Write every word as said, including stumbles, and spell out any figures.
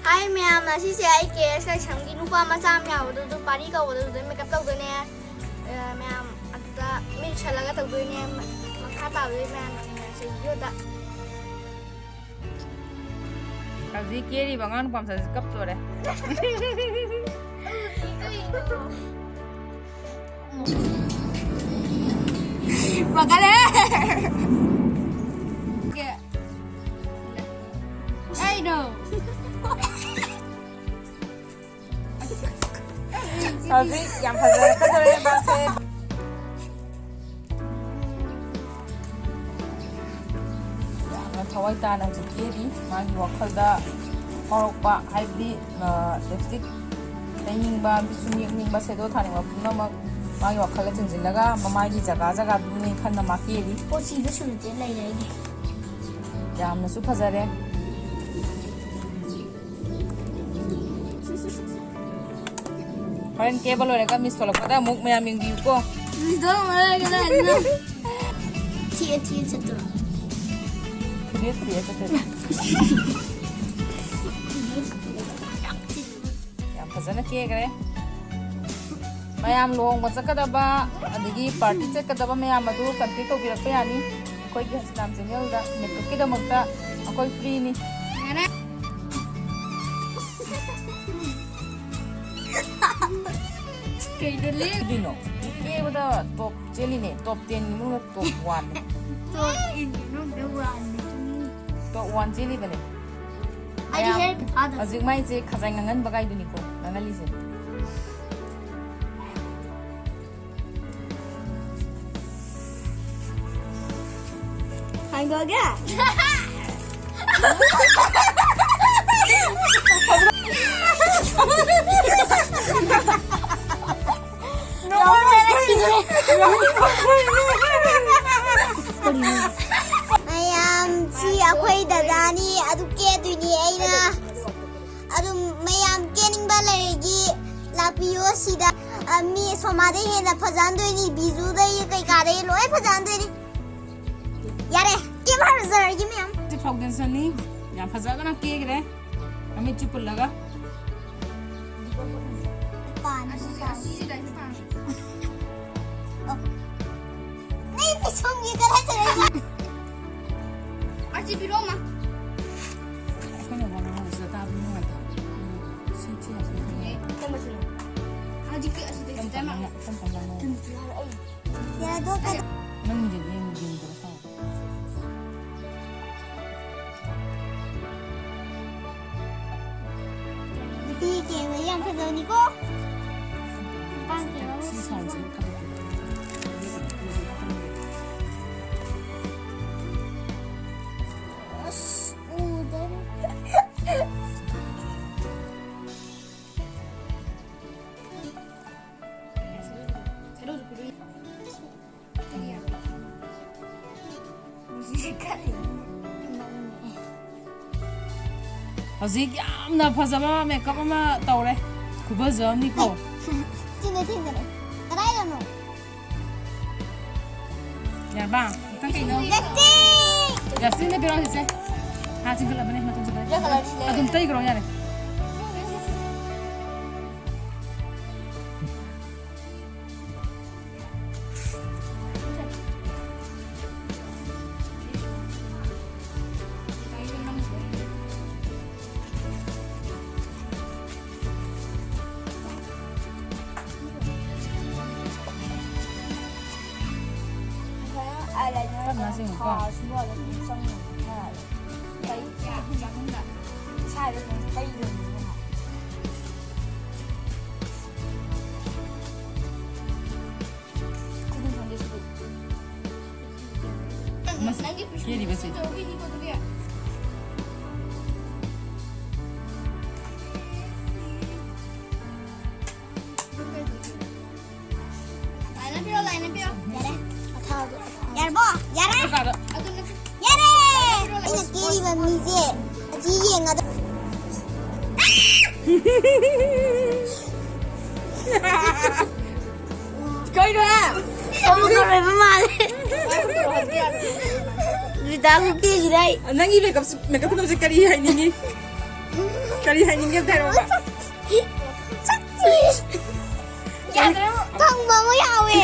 ꯍꯥꯏ ꯃꯌꯥꯝ, ꯑꯁꯤꯁꯦ ꯑꯩ ꯀꯦ ꯑꯦꯁ ꯀꯩꯁꯝꯒꯤ ꯅꯨꯄꯥ ꯃꯆꯥ ꯑꯃ ꯌꯥꯎꯕꯗꯣ, ꯑꯗꯨ ꯄꯥꯔꯤ ꯀꯧꯕꯗꯣ, ꯑꯗꯨꯗ ꯃꯦꯀꯞ ꯇꯧꯗꯣꯏꯅꯦ꯫ ꯑ, ꯃꯌꯥꯝ ꯑꯗꯨꯗ ꯃꯤꯠ ꯎꯏꯁꯜꯂꯒ ꯇꯧꯗꯣꯏꯅꯦ꯫ ꯃ-, ꯃꯈꯥ ꯇꯥꯕꯗꯤ ꯃꯌꯥꯝ ꯌꯦꯡꯃꯤꯟꯅꯔꯁꯦ ꯚꯤꯗꯤꯑꯣꯗ꯫ ꯍꯧꯖꯤꯛ ꯀꯦꯔꯤꯕ ꯑꯉꯥꯡ ꯅꯨꯄꯥ ꯃꯆꯥꯁꯦ ꯀꯞꯇꯣꯔꯦ꯫ ꯄꯥꯈꯠꯂꯦ꯫ ꯀꯩꯅꯣ? ꯍꯧꯖꯤꯛ ꯌꯥꯝ ꯐꯖꯔꯛꯀꯗꯧꯔꯦ ꯃꯥꯁꯦ꯫ ꯌꯥꯝꯅ ꯊꯋꯥꯏ ꯇꯥꯅ ꯍꯧꯖꯤꯛ ꯀꯦꯔꯤ꯫ ꯃꯥꯒꯤ ꯋꯥꯈꯜꯗ ꯐꯥꯎꯔꯛꯄ, ꯍꯥꯏꯕꯗꯤ, ꯑ, ꯂꯤꯞꯁꯇꯤꯛ ꯇꯩꯅꯤꯡꯕ, ꯄꯤꯁꯨꯝ ꯌꯦꯛꯅꯤꯡꯕ, ꯁꯦꯗꯣ ꯊꯥꯅꯤꯡꯕ ꯄꯨꯝꯅꯃꯛ ꯃꯥꯒꯤ ꯋꯥꯈꯜꯗ ꯆꯤꯡꯁꯤꯜꯂꯒ ꯃꯃꯥꯏꯒꯤ ꯖꯒꯥ ꯖꯒꯥꯗꯨꯅꯦ ꯈꯟꯅ ꯃꯥ ꯀꯦꯔꯤ꯫ ꯄꯣꯠꯁꯤꯗ ꯁꯨꯅ ꯂꯩꯔꯦ ꯑꯩꯒꯤ꯫ ꯌꯥꯝꯅꯁꯨ ꯐꯖꯔꯦ꯫ ꯍꯣꯔꯦꯟ ꯀꯦꯕ ꯂꯣꯏꯔꯒ ꯃꯤꯁ ꯊꯣꯛꯂꯛꯄꯗ ꯑꯃꯨꯛ ꯃꯌꯥꯝ ꯌꯦꯡꯕꯤꯌꯨꯀꯣ꯫ ꯃꯤꯁ ꯊꯣꯛꯂꯛꯄꯗ ꯀꯗꯥꯏꯗꯅꯣ? ꯊꯤꯌꯦ, ꯊꯤꯌꯦ ꯆꯠꯇ꯭ꯔꯣ? ꯐꯨꯗꯦ, ꯐꯨꯗꯦ ꯆꯠꯇꯣꯏꯅꯦ꯫ ꯌꯥꯝ ꯐꯖꯅ ꯀꯦꯈ꯭ꯔꯦ꯫ ꯃꯌꯥꯝ ꯂꯨꯍꯣꯡꯕ ꯆꯠꯀꯗꯕ, ꯑꯗꯒꯤ ꯄꯥꯔꯇꯤ ꯆꯠꯀꯗꯕ ꯃꯌꯥꯝ ꯑꯗꯨ ꯀꯟꯇꯦꯛ ꯇꯧꯕꯤꯔꯛꯄ ꯌꯥꯅꯤ꯫ ꯑꯩꯈꯣꯏꯒꯤ ꯍꯁꯤꯅꯥꯝ ꯆꯦꯅꯦꯜꯗ ꯃꯦꯀꯞꯀꯤꯗꯃꯛꯇ ꯑꯩꯈꯣꯏ ꯐ꯭ꯔꯤꯅꯤ꯫ ꯀꯩꯗ ꯂꯦ? ꯀꯩꯅꯣ? ꯀꯦꯕꯗ ꯇꯣꯞ ꯆꯦꯜꯂꯤꯅꯦ, ꯇꯣꯞ ꯇꯦꯟꯒꯤ ꯃꯅꯨꯡꯗ ꯇꯣꯞ ꯋꯥꯟꯅꯦ꯫ ꯇꯣꯞ ꯇꯦꯟꯒꯤ ꯃꯅꯨꯡꯗ ꯋꯥꯟꯅꯦ꯫ Top one ꯆꯦꯜꯂꯤꯕꯅꯦ꯫ ꯑꯩꯗꯤ ꯃꯌꯥꯝ ꯍꯦꯛ ꯐꯥꯗꯕ꯫ ꯍꯧꯖꯤꯛ ꯃꯥꯏꯁꯦ ꯈꯖꯥꯏ ꯉꯥꯡꯍꯟꯕ ꯀꯥꯏꯗꯨꯅꯤꯀꯣ ꯉꯥꯡꯍꯜꯂꯤꯁꯦ꯫ ꯍꯥꯡꯗꯣꯛꯑꯒꯦ? ꯃꯌꯥꯝ, ꯁꯤ ꯑꯩꯈꯣꯏ ꯗꯗꯥꯅꯤ, ꯑꯗꯨ ꯀꯦꯗꯣꯏꯅꯤ ꯑꯩꯅ꯫ ꯑꯗꯨꯝ ꯃꯌꯥꯝ ꯀꯦꯅꯤꯡꯕ ꯂꯩꯔꯗꯤ ꯂꯥꯛꯄꯤꯌꯣ ꯁꯤꯗ꯫ ꯑ, ꯃꯤ ꯁꯣꯃꯥꯗꯩ ꯍꯦꯟꯅ ꯐꯖꯍꯟꯗꯣꯏꯅꯤ, ꯕꯤꯖꯨꯗꯩ ꯀꯩꯀꯥꯗꯩ ꯂꯣꯏ ꯐꯖꯍꯟꯗꯣꯏꯅꯤ꯫ ꯌꯥꯔꯦ, ꯀꯦꯕ ꯍꯧꯔꯖꯔꯒꯦ ꯃꯌꯥꯝ꯫ ꯁꯤ ꯐꯥꯎꯟꯗꯦꯁꯟꯅꯤ, ꯌꯥꯝ ꯐꯖꯅ ꯀꯦꯈ꯭ꯔꯦ꯫ ꯃꯃꯤꯠꯁꯤ ꯄꯨꯜꯂꯒ꯫ ꯄꯥꯟ ꯑꯁꯤ, ꯑꯁꯤ ꯂꯥꯏꯔꯤꯛꯁꯦ ꯄꯥ꯫ ꯑꯣ꯫ ꯅꯪ ꯄꯤꯁꯨꯝꯒꯤ ꯀꯗꯥꯏ ꯆꯠꯂꯤꯕ? ꯑꯁꯤ ꯄꯤꯔꯛꯑꯣꯃ꯫ ꯑꯩꯈꯣꯏꯅ ꯋꯥ ꯉꯥꯡꯕꯁꯤꯗ ꯇꯥꯕ ꯅꯨꯡꯉꯥꯏꯇꯕ꯫ ꯁꯤ ꯊꯤ ꯌꯥꯝ ꯁꯤ ꯅꯨꯡꯉꯥꯏ꯫ ꯀꯔꯝꯕꯁꯤꯅꯣ? ꯍꯧꯖꯤꯛꯀꯤ ꯑꯁꯤꯗꯩꯁꯤꯗ ꯑꯃ꯫ ꯀꯔꯝ ꯀꯥꯟꯗ ꯉꯥꯡ-, ꯀꯔꯝ ꯀꯥꯟꯗ ꯉꯥꯡ-, ꯌꯥꯔꯦ, ꯑꯗꯣ ꯀꯩꯅꯣ꯫ ꯅꯪ ꯌꯦꯡ-, ꯌꯦꯡ-, ꯌꯦꯡꯗꯕ ꯁꯥꯎ꯫ ꯅꯨꯄꯤ ꯀꯦꯕ ꯌꯥꯝ ꯐꯖꯕꯅꯤꯀꯣ꯫ ꯅꯨꯄꯥ ꯀꯦꯕ ꯑꯃ ꯁꯤ ꯁꯥꯎꯟꯁꯦ ꯊꯥꯗꯣꯛꯀꯦ꯫ ꯑꯁ, ꯎꯗꯦ꯫ ꯍꯧꯖꯤꯛ ꯌꯥꯝꯅ ꯐꯖꯕ ꯃꯦꯀꯞ ꯑꯃ ꯇꯧꯔꯦ꯫ ꯈꯨꯐꯖ ꯑꯃꯅꯤꯀꯣ꯫ ꯆꯤꯡꯗ ꯊꯦꯡꯅꯔꯦ꯫ ꯀꯗꯥꯏꯗꯅꯣ? ꯌꯥꯔꯕ? ꯃꯊꯪ ꯀꯩꯅꯣ? ꯅꯠꯇꯦ! ꯖꯁꯇꯤꯟꯗ ꯄꯤꯔꯛꯑꯣ, ꯆꯤꯆꯦ꯫ ꯍꯥ, ꯆꯤꯡꯈꯠꯂꯕꯅꯦ, ꯃꯇꯝ ꯆꯤꯡꯈꯠꯂꯦ꯫ ꯌꯥ, ꯀꯂꯔꯁꯤ ꯂꯩꯔꯦ꯫ ꯑꯗꯨꯝ ꯇꯩꯈ꯭ꯔꯣ, ꯌꯥꯔꯦ꯫ ꯇꯞꯅ ꯁꯦꯡꯉꯨꯀꯣ꯫ ꯃꯁꯤ ꯀꯦꯔꯤꯕꯁꯦ꯫ ꯂꯥꯏꯅ ꯄꯤꯔꯣ, ꯂꯥꯏꯅ ꯄꯤꯔꯣ꯫ ꯌꯥꯔꯦ꯫ ꯑꯊꯥꯕꯗꯣ, ꯑꯊꯥꯕꯗꯣ꯫ ꯌꯥꯔꯕꯣ? ꯌꯥꯔꯦ? ꯀꯥꯗ꯫ ꯑꯗꯨ ꯅꯠꯇꯦ꯫ ꯌꯥꯔꯦ! ꯑꯩꯅ ꯀꯦꯔꯤꯕ ꯃꯤꯁꯦ ꯑꯁꯤ ꯌꯦꯡꯉꯗ꯫ ꯀꯩꯅꯣ? ꯑꯃꯨꯛꯀ ꯂꯣꯏꯕ ꯃꯥꯜꯂꯦ꯫ ꯔꯤꯇꯥ ꯈꯨꯀꯦꯁꯤꯗ ꯑꯩ꯫ ꯅꯪꯒꯤ ꯃꯦꯀꯞ, ꯃꯦꯀꯞ ꯈꯨꯇꯧꯁꯦ ꯀꯔꯤ ꯍꯥꯏꯅꯤꯡꯉꯤ? ꯀꯔꯤ ꯍꯥꯏꯅꯤꯡꯒꯦ ꯑꯝꯇ ꯍꯥꯏꯔꯛꯑꯣꯕ꯫ ꯐꯪꯕ ꯑꯃ ꯌꯥꯎꯋꯦ꯫